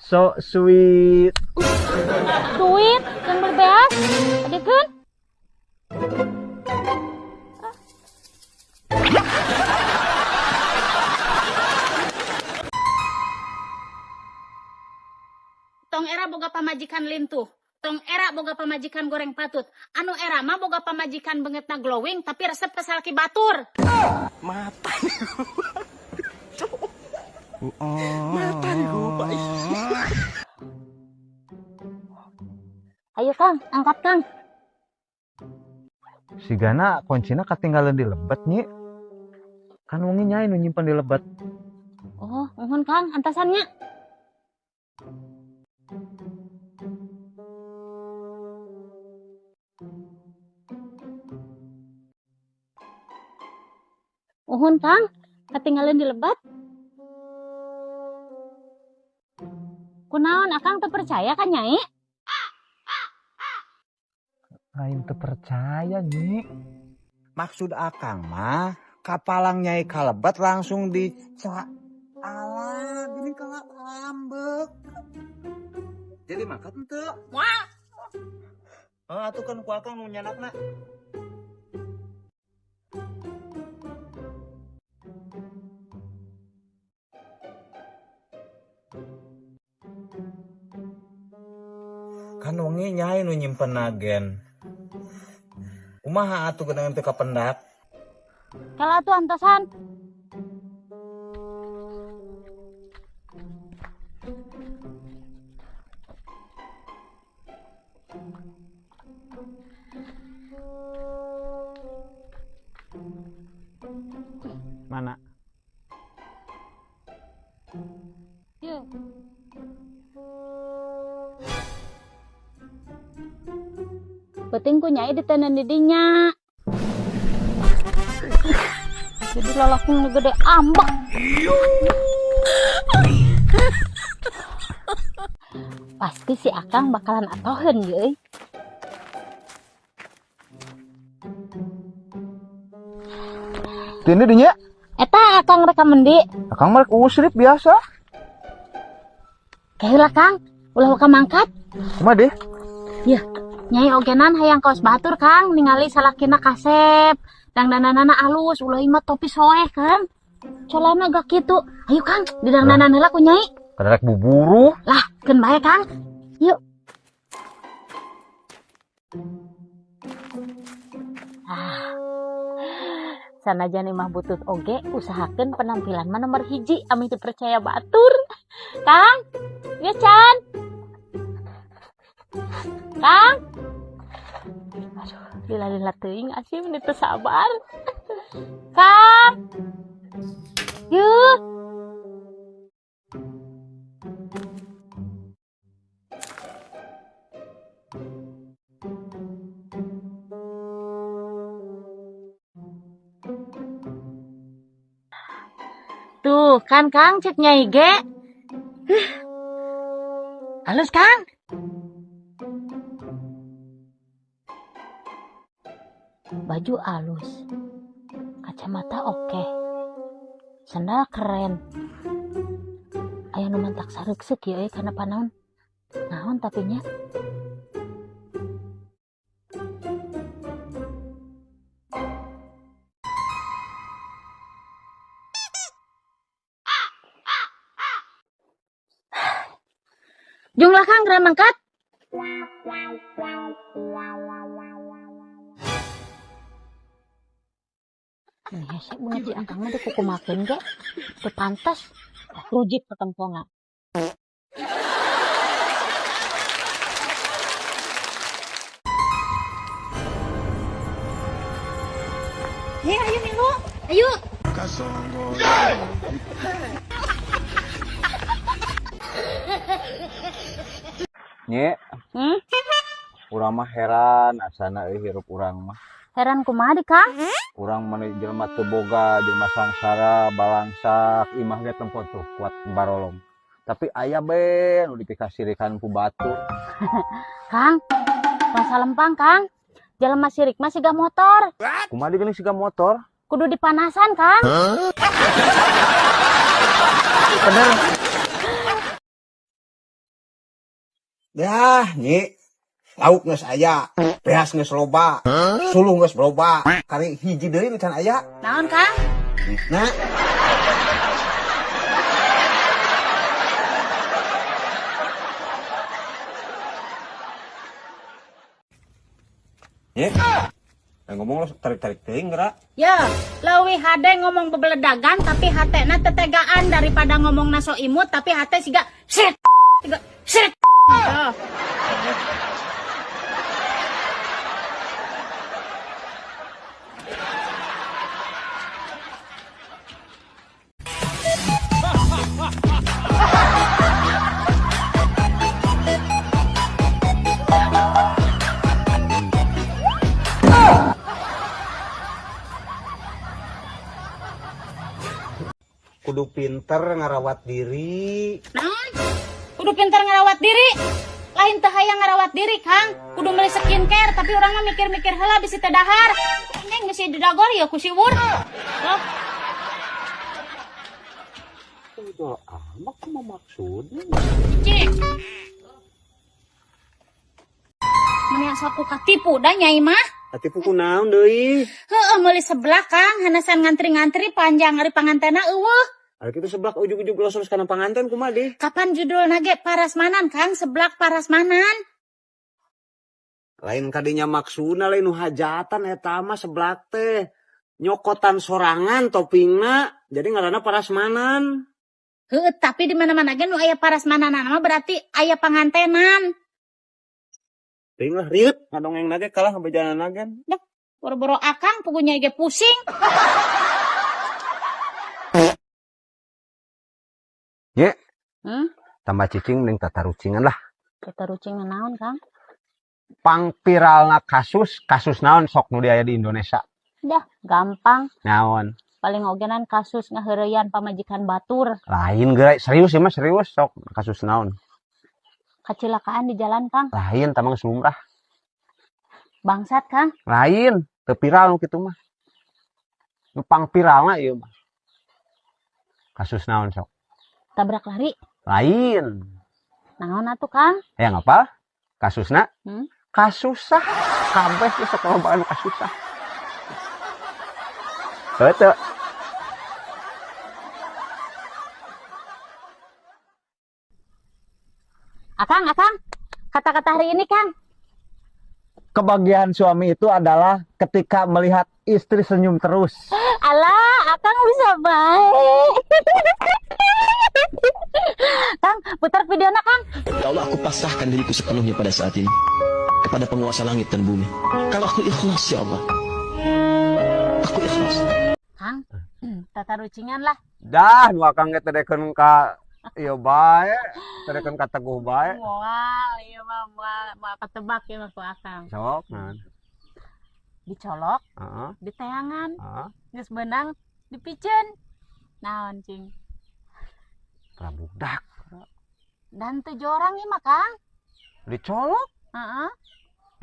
So sweet. Duit yang berbeas. Adikeun. Tong era boga pamajikan lintuh. Tong era boga pamajikan goreng patut. Anu era mah boga pamajikan beungeutna glowing tapi resep ka salaki batur. Mata nih. Mata nih gua. Ayo Kang, angkat Kang. Sigana kuncina ketinggalan di lebet, Nyi. Kan wengi nyai nu nyimpen di lebet. Oh, mohon Kang, antasannya. Uhun Kang, ketinggalan di lebat. Kunaon Akang teu percaya kan Nyai? Lain teu percaya, Nyi. Maksud Akang mah kapalang Nyai kalebet langsung dica. Alah, gini kalap ambek. Jadi makan teu? Wah. Oh, atuh kan ku Akang nu nyanakna. Kan wengi Nyai nu nyimpen agen. Kumaha atuh geuneuh teu kapendak? Kala atuh antosan. Mana? Yuk. Penting ku Nyai ditenan di dinya. Jadi lalaki nu gede ambek. Pasti si Akang bakalan atoheun ye euy. Tini dinya? Eta Akang rek ka mendi. Akang mah rek usrip biasa. Keheula Kang, ulah waka mangkat. Kumaha deh? Yeuh, Nyai ogenan hayang kaos batur Kang, ningali salakina kasep. Dangdananana alus, ulah imah topi soeh kan. Colana gak kitu. Ayo Kang, didangdanan heula ku Nyai. Kada rek buburu. Lah, keun bae Kang. Yuk. Ah. Sanajan imah butut oge, usahakeun penampilan mah nomor hiji ameh dipercaya batur. Kang, ya Chan. Kang. Aduh, lila-lila teuing asim ini teu sabar. Kang. Yuk. Tuh, kan Kang, cek Nyai ge. Huh. Halus Kang. Baju alus. Kacamata oke. Sandal keren. Aya nu mantak sareuksek ieu euy kana panaon. Naon tapi nya? Jumlah Kang geura mangkat. Ini hese beungeut si Akang mah dikukumakeun ge. Teu pantas. Rujit katempongan. Hei, ayo milu. Ayo. Nye. Hmm? Urang mah heran asana euy hirup urang mah. Heran kumaha di Kang? Urang mah jelema teu boga, jelema sangsara, balangsak, imah ge tempo tuh kuat barolong. Tapi aya be nu dipikasirikan ku batur. Kang, tong salempang Kang. Jelema sirik mah siga motor. Kumaha di geuning siga motor? Kudu dipanasan Kang. Hah? Bener. Dah, Nyi. Lauk geus aya, beas geus loba, suluh geus loba. Kari hiji deui nu can aya. Naon, Kang? Duitna. Nyi. Yang ngomong lo tarik-tarik teuing geura. Ya, leuwih hade ngomong bebeledagan tapi hatena tetegaan daripada ngomong naso imut tapi hate siga shit. Siga shit. Oh. Kudu pinter ngarawat diri. Naon? Kudu pinter ngarawat diri. Lain teu hayang ngarawat diri, Kang. Kudu meuli skincare, tapi urang mah mikir-mikir heula bisi teu dahar. Neng bisi didagor ya ku siwur. Loh, Itu amat mah maksudnya. Cik. Meni asa ku katipu da Nyai mah. Katipu kunaon deui? Heeh, meuli seblak, Kang. Hanasan ngantri-ngantri panjang ari pangantena euweuh. Ari kitu seblak ujug-ujug losos kana panganten kumaha deui? Kapan judulna ge Parasmanan, Kang? Seblak Parasmanan. Lain kadinya maksudna, lain nu hajatan eta mah seblak teh. Nyokotan sorangan toppingna, jadi ngaranna Parasmanan. Heueuh, tapi di mana-mana ge nu aya Parasmananan mah berarti aya pangantenan. Teuing lah rieut ngadongeng ge kalah ngabejanan ge. Dah, boro-boro Akang pugunya ge pusing. Nye. Hmm? Tambah cicing mending tatarucingan lah. Tatarucingan naon, Kang? Pangviralna kasus, kasus naon sok nu aya di Indonesia? Dah, gampang. Naon? Paling ogenan kasus ngaheureyan pamajikan batur. Lain geura, serius ieu mah serius sok kasus naon? Kecelakaan di jalan, Kang. Lain, tamang lumrah. Bangsat, Kang. Lain, teu viral nu kitu mah. Nu pangviralna ieu mah. Kasus naon sok? Tabrak lari. Lain. Naon atuh, Kang? Yang apa? Kasusna? Hmm? Kasusah. Kabeh geus sok loba anu kasusah. Heuh. Akang, Akang. Kata-kata hari ini, Kang. Kebahagiaan suami itu adalah ketika melihat istri senyum terus. Alah, Akang bisa baik. Kang, putar videonya, Kang. Ya Allah, aku pasrahkan diriku sepenuhnya pada saat ini kepada penguasa langit dan bumi. Kalau aku ikhlas, ya Allah. Aku ikhlas. Kang, tatarucingan lah. Dah, nu Akang ge teu dekeun ka ieu bae, teu dekeun ka Teguh bae. Moal, ieu mah moal, moal ketebak ieu mah ku Akang. Sok, nah. Dicolok, Heeh. diteangan, Heeh. geus beunang, dipiceun. Naon cing? Prabudak. Dan tujuh orang ieu mah, Kang. Dicolok, Heeh.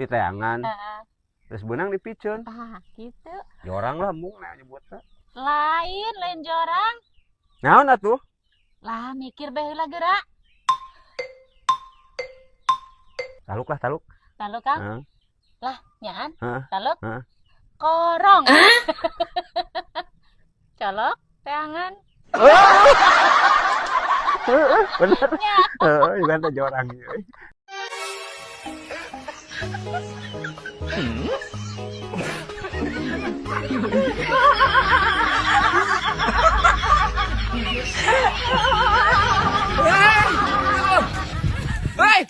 diteangan. Heeh. Terus beunang dipiceun. Tah, kitu. Jorang lah mung na nyebutna. Lain, lain jorang. Naon atuh? Lah mikir bae heula geura. Taluk lah, taluk. Taluk, Kang. Heeh. Lah, nyaan. Heeh. Taluk. Heeh. Korong. Colok, teangan. Heeh, bener. Nya. Heeh, juga teh jorang ieu. Hei!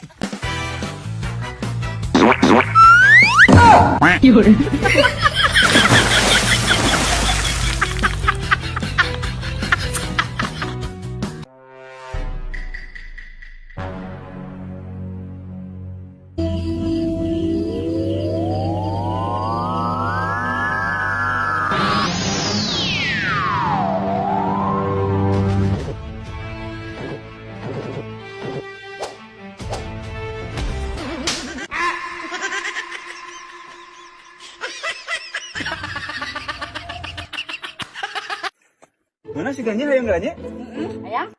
Mana si Ganya hayang Ganya? Hayang.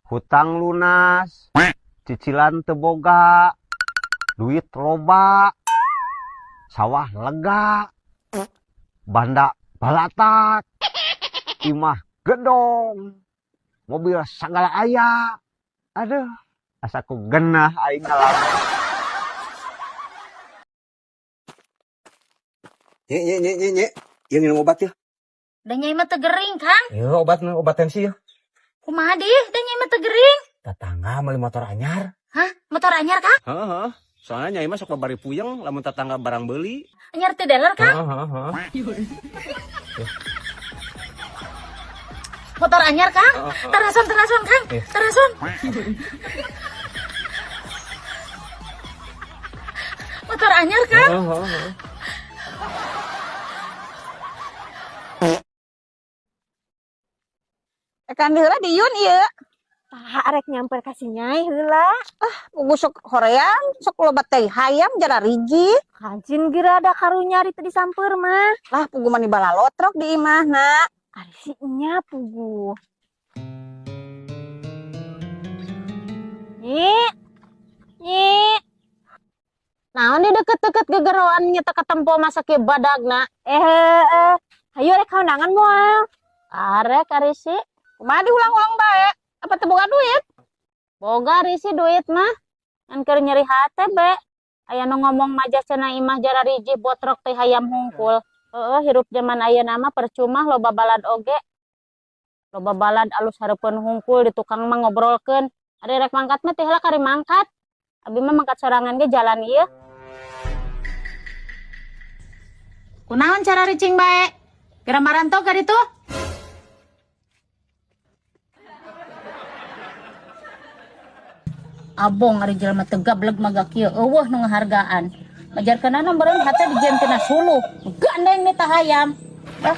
Hutang lunas, cicilan teu boga, duit loba, sawah lega, banda balatak, imah gedong, mobil sagala aya. Aduh, asa ku genah aing ngalaman. Nye nye nye nye nye, ieu nginum obat ya. Da nyai mah teu gering, Kang. Ieu obat obat tensi ya. Kumaha dih, da nyai mah teu gering. Tetangga meuli motor anyar. Hah? Motor anyar, Kang? Heeh. Soalnya nyai mah sok babari puyeng lamun tetangga barang beuli. Anyar teu dealer, Kang? Heeh, heeh. Motor anyar, Kang? Tarason, tarason, Kang. Tarason. Motor anyar, Kang? Heeh, heeh. Ekan heula diun ieu. Tah arek nyamper ka si Nyai heula. Ah, pugu sok hoream, sok loba teh hayam jara riji. Kajin geura da karunya ari teu disamper mah. Lah pugu mani balalotrok di imahna. Ari si nya pugu. Nyi. Nyi. Naon di deket-deket gegeroan nya teu katempo masa kieu badagna. Hayu rek kaundangan moal. Arek ari si. Kumaha diulang-ulang bae? Apa teu boga duit? Boga ari si duit mah. Ngan keur nyeri hate be. Aya nu ngomong maja cenah imah jara riji botrok teh hayam hungkul. Heeh, hirup zaman ayeuna mah percuma loba balad oge. Loba balad alus hareupeun hungkul di tukang mah ngobrolkeun. Ari rek mangkat mah teh heula kari mangkat. Abi mah mangkat sorangan ge jalan ieu. Kunaon cara ricing bae? Geura maranto ka ditu? Abong ari jelema teu gableg mah kieu eueuh nu ngahargaan. Majarkeunana meureun hate dijieun tina suluh. Gandeng ni tah hayam. Dah.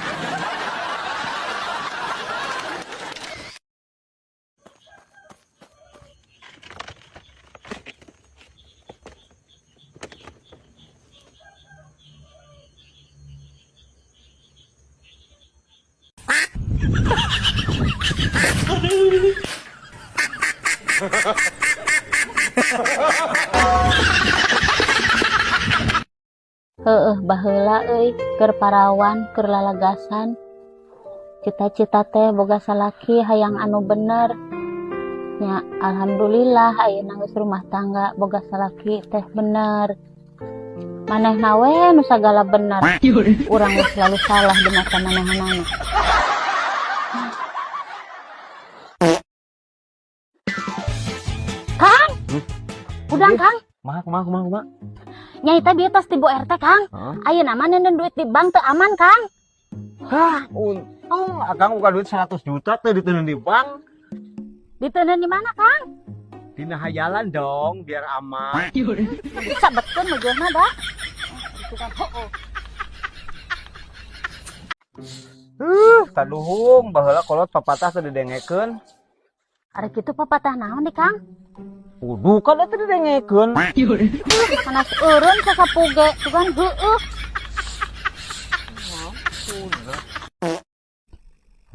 Heeh, baheula euy, keur parawan, keur lalagasan. Cita-cita teh boga salaki hayang anu bener. Nya, alhamdulillah ayeuna geus rumah tangga boga salaki teh bener. Manehna we nu sagala bener. Urang geus selalu salah di mata manehanana. Kang. Udang, Kang. Kumaha, kumaha, kumaha, kumaha? Nyai teh bieu tos ti Bu RT, Kang. Hah? Ayeuna mah neundeun duit di bank teu aman, Kang. Hah, untung akang buka duit 100 juta teh diteundeun di bank. Diteundeun di mana, Kang? Dina hayalan dong, biar aman. Sabetkeun meujeunna da. Itu kan heueuh. Kaduhung baheula kolot papatah teh didengekeun. Ari kitu papatah naon di, Kang? Kudu kan eta didengekeun. Panas eureun sasapu ge, tuh kan heueuh.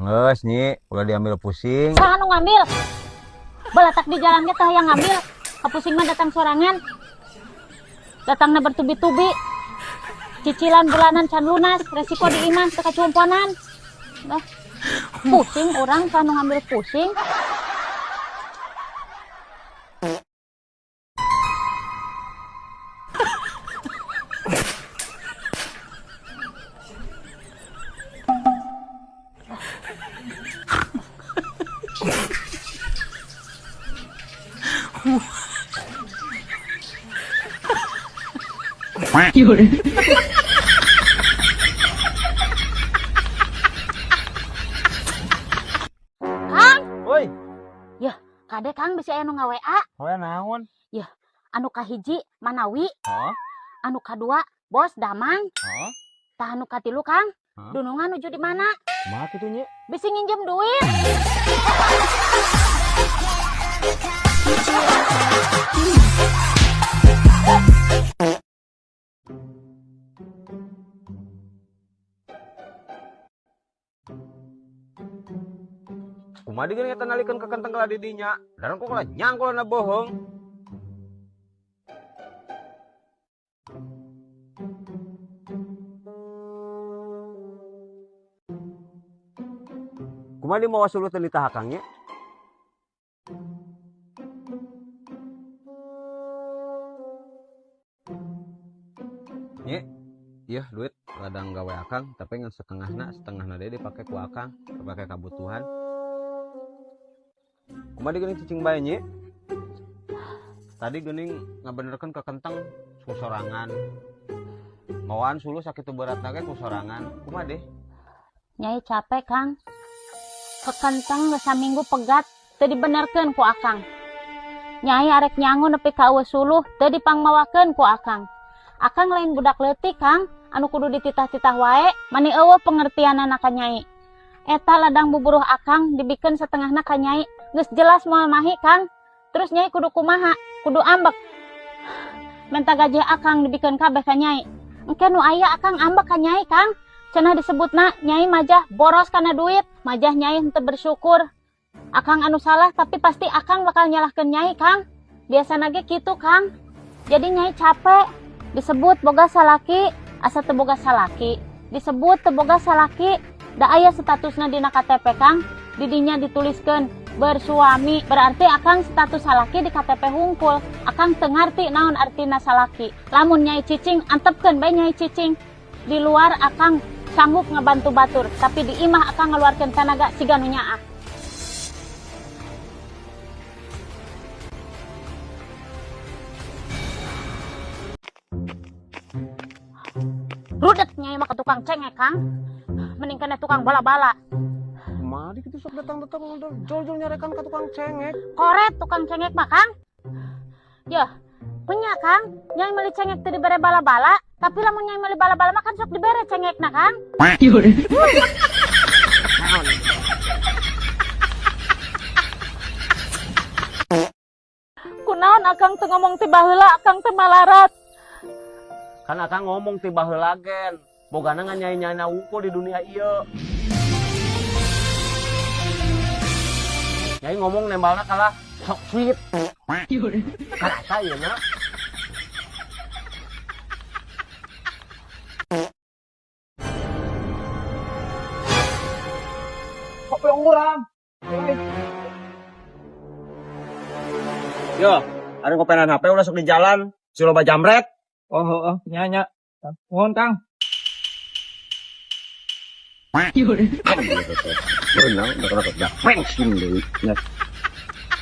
Geus Nyi, ulah diambil pusing. Saha nu ngambil? Balatak di jalan ge teh hayang ngambil. Kapusing mah datang sorangan. Datangna bertubi-tubi. Cicilan bulanan can lunas, resiko di imah teu kacumponan. Dah. Pusing urang kan nu ngambil pusing. Kang, Woi, yah, kade Kang bisi aya nu nga-WA. Hoya naon? Yah, anu kahiji Manawi, Hah? Anu kadua Bos Damang, Hah? Tah anu katilu Kang, Hah? Dunungan nuju di mana? Kumaha kitu nya? Bisi nginjem duit. Kumaha deui eta nalikeun ka kenteng di dinya. Darang kok lah nyangkol na bohong. Kumaha di mawa suluh teu ditah Akang nya? Nye, iya duit ladang gawe Akang, tapi ngan setengahna, setengahna deui dipake ku Akang, dipake kabutuhan. Kumaha deui geuning cicing bae nye? Tadi geuning ngabenerkeun ka kenteng ku sorangan. Mawaan suluh sakitu beratna ge ku sorangan. Kumaha deh? Nyai capek Kang. Kekenteng geus saminggu pegat teu dibenerkeun ku Akang. Nyai arek nyangu nepi ka eueuh suluh teu dipangmawakeun ku Akang. Akang lain budak leutik Kang, anu kudu dititah-titah wae, mani eueuh pengertianana ka Nyai. Eta ladang buburuh Akang dibikeun setengahna ka Nyai, geus jelas moal mahi Kang. Terus Nyai kudu kumaha? Kudu ambek. Menta gaji Akang dibikeun kabeh ka Nyai. Engke nu aya Akang ambek ka Nyai Kang. Cenah disebutna Nyai majah boros kana duit, majah Nyai henteu bersyukur. Akang anu salah tapi pasti Akang bakal nyalahkeun Nyai Kang. Biasana ge kitu Kang. Jadi Nyai capek disebut boga salaki asa teu boga salaki. Disebut teu boga salaki da aya statusna dina KTP Kang. Didinya dituliskeun bersuami, berarti Akang status salaki di KTP hungkul. Akang teu ngarti naon artina salaki. Lamun Nyai cicing antepkeun bae Nyai cicing. Di luar Akang sanggup ngebantu batur, tapi di imah Akang ngeluarkeun tanaga siga nu nyaah. Rudet Nyai mah ke tukang cengek Kang. Mending kena tukang bala-bala. Kumaha kitu sok datang-datang jol-jol nyarekan ka tukang cengek. Koret tukang cengek mah Kang. Yah, punya Kang, Nyai meuli cengek teu dibere bala-bala, tapi lamun Nyai meuli bala-bala mah kan sok dibere cengekna Kang. Kunaon Akang teu ngomong ti baheula, Akang teu malarat. Kan Akang ngomong ti baheula gen. Bogana ngan nyai-nyaina wungkul di dunia ieu. Nyai ngomong nembalna kalah sok sweet. Karasa ieu na. Kopi urang. Yo, ada kopenan HP ulah sok di jalan, si loba jamret. Oh, oh, nya nya. Nuhun Kang. Beunang, udah kena pensiun deui.